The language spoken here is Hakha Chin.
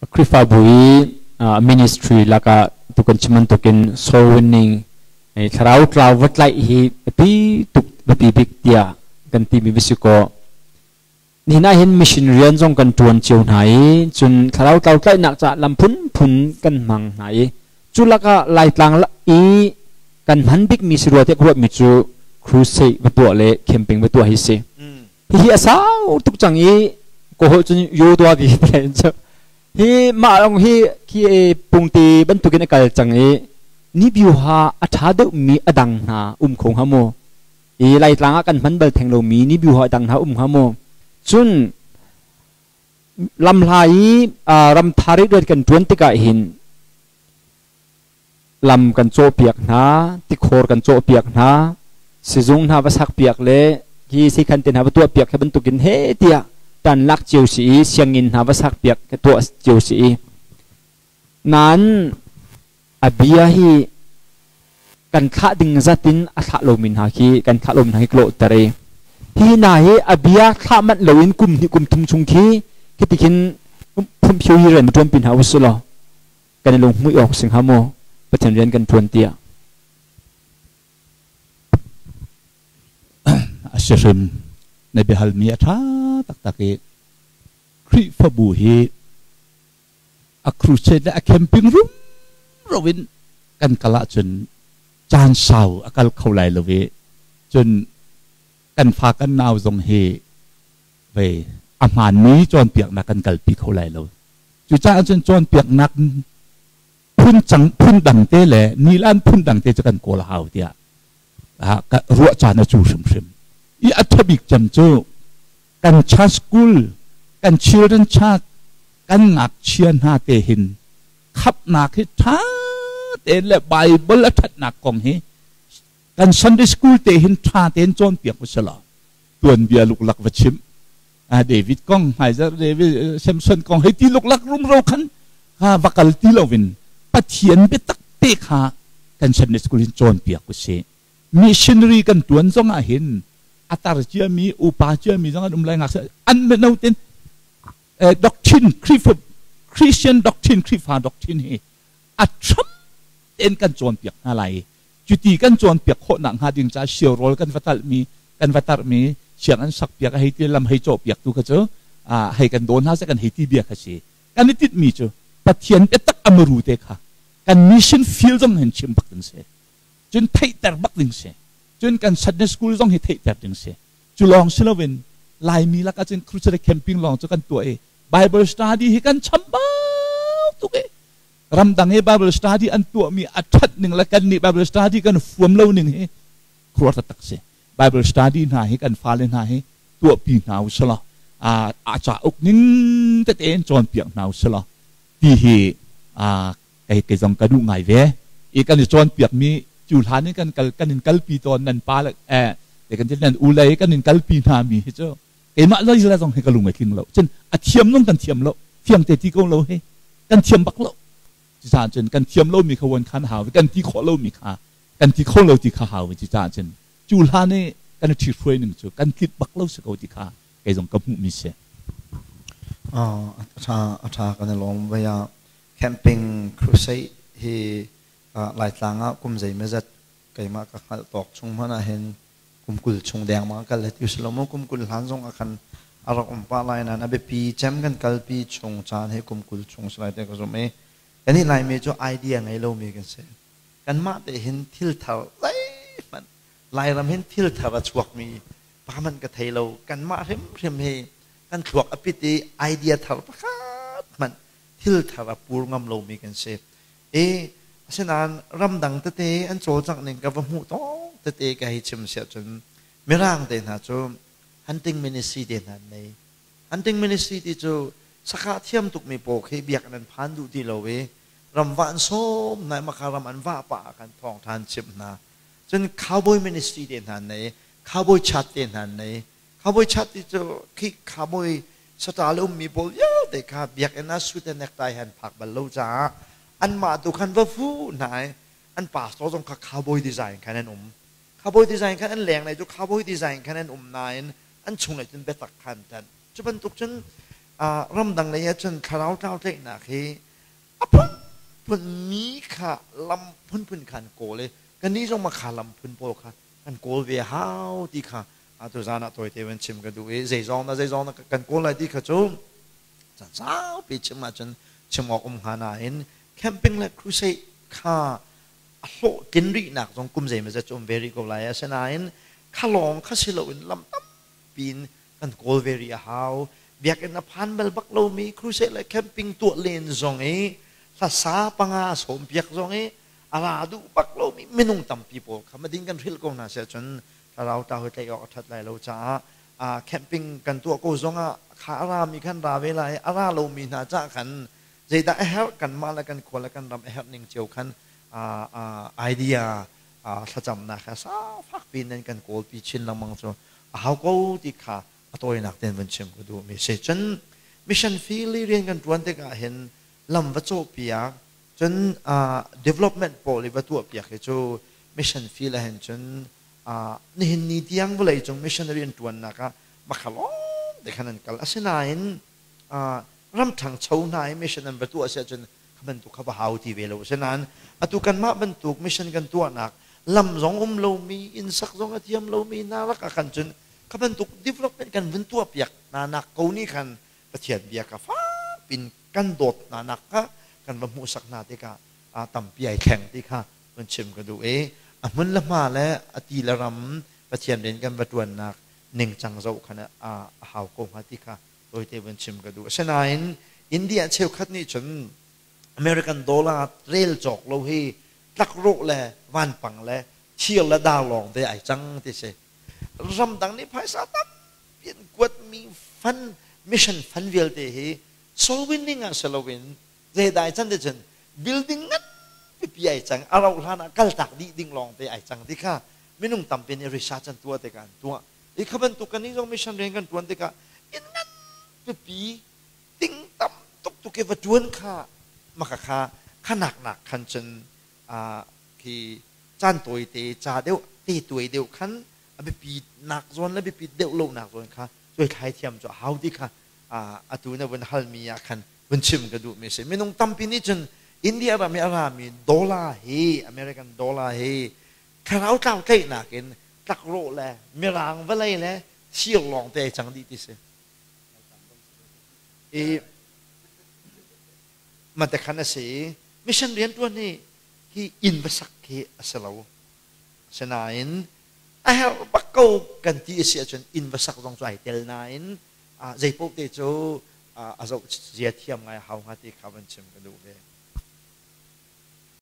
Khrihfabu i ministry lakah tu kan chim bantukin soul winning thlarau tlau va tlaih hi biapi tuk biapi bik tiah kan timi va si kaw nihin ah hin mission rian zong kan tuan cio hna i cun thlarau tlau tlaihnak caah lam phunphun kan hmang hna i cu lakah Laitlang i kan hman bikmi si rua tiah ka ruahmi cu crusade va tuah le camping va tuah hi si. Hihi a sau tuk cang i kaw cun yo dua vi te hi mah long hi khi pungte bantukin a kal cang i ni biu ha a ṭha deuhmi a dang hna um kho hnga maw? I Laitlang ah kan hman bal theng lomi ni biu ha a dang hna um hnga maw? Cun lamhla i ram thar i kan ṭuan tikah hin lam kan cawhpiak hna, tikhor kan cawhpiak hna, sizung hna va sakpiak le hi sikhan te hna va tuahpiak he bantukin he tiah tan lak cio si i sianginn hna va sakpiak tuah cio si i nain a bia hi kan thlah ding zat in a thlah lomi hna khi kan thlah lomi hna khi klawhter i hi hna hi a bia thlah manh loin kum hnih kum thum chung khi khiti khin phumphio hi rian ṭuanpi hna usih law kan i lunghmuih awk si hnga maw Pathian rian kan ṭuan tiah? A si hrim na biahalmi a ṭha taktak i Khrihfabu hi a crusade le a camping rumro in kan kal ahcun caan sau a kal kho lai lo i cun kan fa kan nau zong hi vei a hmaanmi cawnpiaknak kan kalpi kho lai lo. Cucaah cun cawnpiaknak phun cang phun dang te le nilan phun dang te cu kan kawl hau tiah ruah caan a cu hrimhrim. I a ṭha bik cem cu kan church school, kan children church, kan ngakchia hna te hin khapnak hi ṭha tein le Bible a ṭhatnak kong hi kan Sunday school te hin ṭha tein cawnpiak u selaw tuanbia luklak va chim David kong hmaizarh David Samson kong hei ti luklak rumro khan va kal ti loin Pathian biatak te kha kan Sunday school in cawnpiak u sih. Missionary kan tuan zong ah hin a tar ciami upa ciami zong an um lai ngakchia an mino ten doctrine Khrihfa Christian doctrine Khrihfa doctrine hi a tram tein kan cawnpiak hna lai. Cuti kan cawnpiak khawh nak hnga ding caah siaurawl kan va talhmi kan va tarhmi siang an sakpiak a hei ti lam hei cawhpiak tu kha cu hei kan dawn hna seh kan hei ti bia kha si. Kan i tinhmi cu Pathian biatak a muru te kha kan mission field zong hin chim bak ding si. Cun theihter bak ding si. Cun kan Sunday school zong hi theihter ding si. Cu lawng si loin Laimi lakah cun crusade camping lawng cu kan tuah i Bible study hi kan chambau tuk i ramdang i Bible study an tuahmi a ṭhat ning le kannih Bible study kan fuam lo ning hi khuar taktak si. Bible study hna hi kan fale hna hi tuahpi hna u selaw a cauk ning tete in cawnpiak hna u selaw ti hi kei kei zong ka duh ngai ve. I kan i cawnpiakmi cu hlan in kan kal kan in kalpi tawn nan pa le eh kan nan u lei kan in kalpi hna mi hi cu keimah lei le zong hi ka lung a tling lo. Cun a thiam zong kan thiam lo, fiang te ti ko lo hi kan thiam bak lo. Cucaah cun kan thiam lomi kha wan khan hau kan ti khawh lomi kha kan ti kho lo ti kha hau. Cucaah cun cu hlan i kan i ṭhithruai ning cu kan tlit bak lo si ko ti kha kei zong ka hmuhmi si. A ṭha kan i lawm. Voi ah camping crusade hi Laitlang ah kum zeimawzat keimah ka hngalh tawk chung hmanh ah hin kum 20 chung dengmang kal he ti usilo maw, kum 20 hlan zong ah khan a rak um pah lai nain a biapi cem kan kalpi chung caan hi kum 20 chung si lai te ka zumh i kan i Laimi cu idea ngei lomi kan si. Kanmah te hin thil thar zeihmanh Lairam hin thil thar a chuakmi pa hmanh ka thei lo. Kanmah hrimhrim hi kan thluak a pit i idea thar pakhat hmanh thil thar a pur ngam lomi kan si. I asinain ramdang tete an cawlcangh ning ka va hmuh tawk tete ka hei chim siah cun Mirang te hna cu hunting ministry te hna an nei. Hunting ministry ti cu sakah thiam tukmi pawl khi biakinn an phan duh ti lo i ramva an sawm hna i maka ram an vah pah ah khan thawngṭha an chimh hna. Cun cowboy ministry te hna an nei, cowboy chat te hna an nei. Cowboy chat ti cu khi cowboy saṭa le ummi pawl vialte kha biakinn ah suit and necktie he an phak bal lo caah anmah tu khan va fu hna i an pastor zong kha cowboy design khan an um. Cowboy design khan an lenglei cu cowboy design khan an um nain an chunglei cun biatak khan an ṭanh. Cu bantuk cun Ramdang lei ah cun thlarau tlau tlaihnak hi a phunphun mi kha lam phunphun kha an kawl i kannih zong mah kha lam phun pawl kha kan kawl ve hau ti kha atu zan ah tawite van chim ka duh i zeizong na zeizong na kan kawl lai ti kha cu caan saupi chim ahcun chim awk um hnga nain camping le crusade kha a hlawhtlin rihnak zong kum zeimawzat cu um ve rih ko lai. Asinain kha lawng kha si loin lam tampi in kan kawl ve rih a hau. Biakinn a phan bal bak lomi crusade le camping tuah len zong i hlasa panga sawm piak zong i a ra duh bak lomi minung tampi pawl kha mading kan hrilh ko hna siah cun thlarau ta hoi tlaih awk a ṭhat lai lo caah camping kan tuah ko zongah kha a rami khan ra ve lai, a ra lomi hna cah khan zeidah a herh, kanmah le kan khua le kan ram a herh ning cio khan idea thlacamnak kha safak piin nan kan kawlpi chin lengmang cu a hau ko ti kha a tawinak ten vun chim ka duh mi si. Cun mission field i rian kan ṭuan tikah hin lam va cawh piak cun development pawl i va tuah piak hi cu mission field ah hin cun nihin ni tiang vawlei cung missionary an ṭuannak ah makha lawng te khan an kal. Asinain ram ṭhangcho hna i mission an va tuah si ahcun kha bantuk kha va hau ti ve lo. Asinain atu kanmah bantuk mission kan tuahnak lam zong um lomi, inn sak zong a thiam lomi hna lakah khan cun kha bantuk development kan vun tuah piak hna nak ko nih khan Pathian bia kha fak in kan dawt hna nak kha kan va hmuhsak hna tikah tampi ai thleng ti kha vun chim ka duh i a hmun le hma le a ti le ram Pathian rian kan va ṭuannak ningcang zoh khan a hau ko hnga ti kha tawite vun chim ka duh. Asinain India cheukhat nih cun American dollar rel cawk lo hi tlakrawh le vanpang le thir le dar lawng te ai cang ti si. Ramdang nih phaisa tampi an kuatmi fund, mission fund vialte hi soul winning ah si loin zeidai can te cun building ngan pipi ai cang, a rauh hlan ah kaltak dih ding lawng te ai cang ti kha minung tampi nih research an tuah tikah an tuah i kha bantuk kan nih zong mission rian kan tuan tikah inn ngan pipi ting tam tuk tuk i va tuan kha maka kha khanak nak khan cun khi caan tawi te ca deuh te tuai deuh khan a biapi nak zawn le biapi deuh lo nak zawn kha cuai thlai thiam cu a hau ti kha atu na vun halmi ah khan vun chim ka duhmi si. Minung tampi nih cun India ram i a rami dollar hi, American dollar hi thlarau tlau tlaihnak in tlakrawh le mirang vawlei le thir lawng te ai cang dih ti si. I mate khan a si i mission rian tuan hi hi inn va sak khi a si lo. Asinain a herh bak ko kan ti a si ahcun inn va sak zong cu ai tel nain zei paoh te cu a zoh zia thiam ngai a hau hnga ti kha van chim ka duh ve.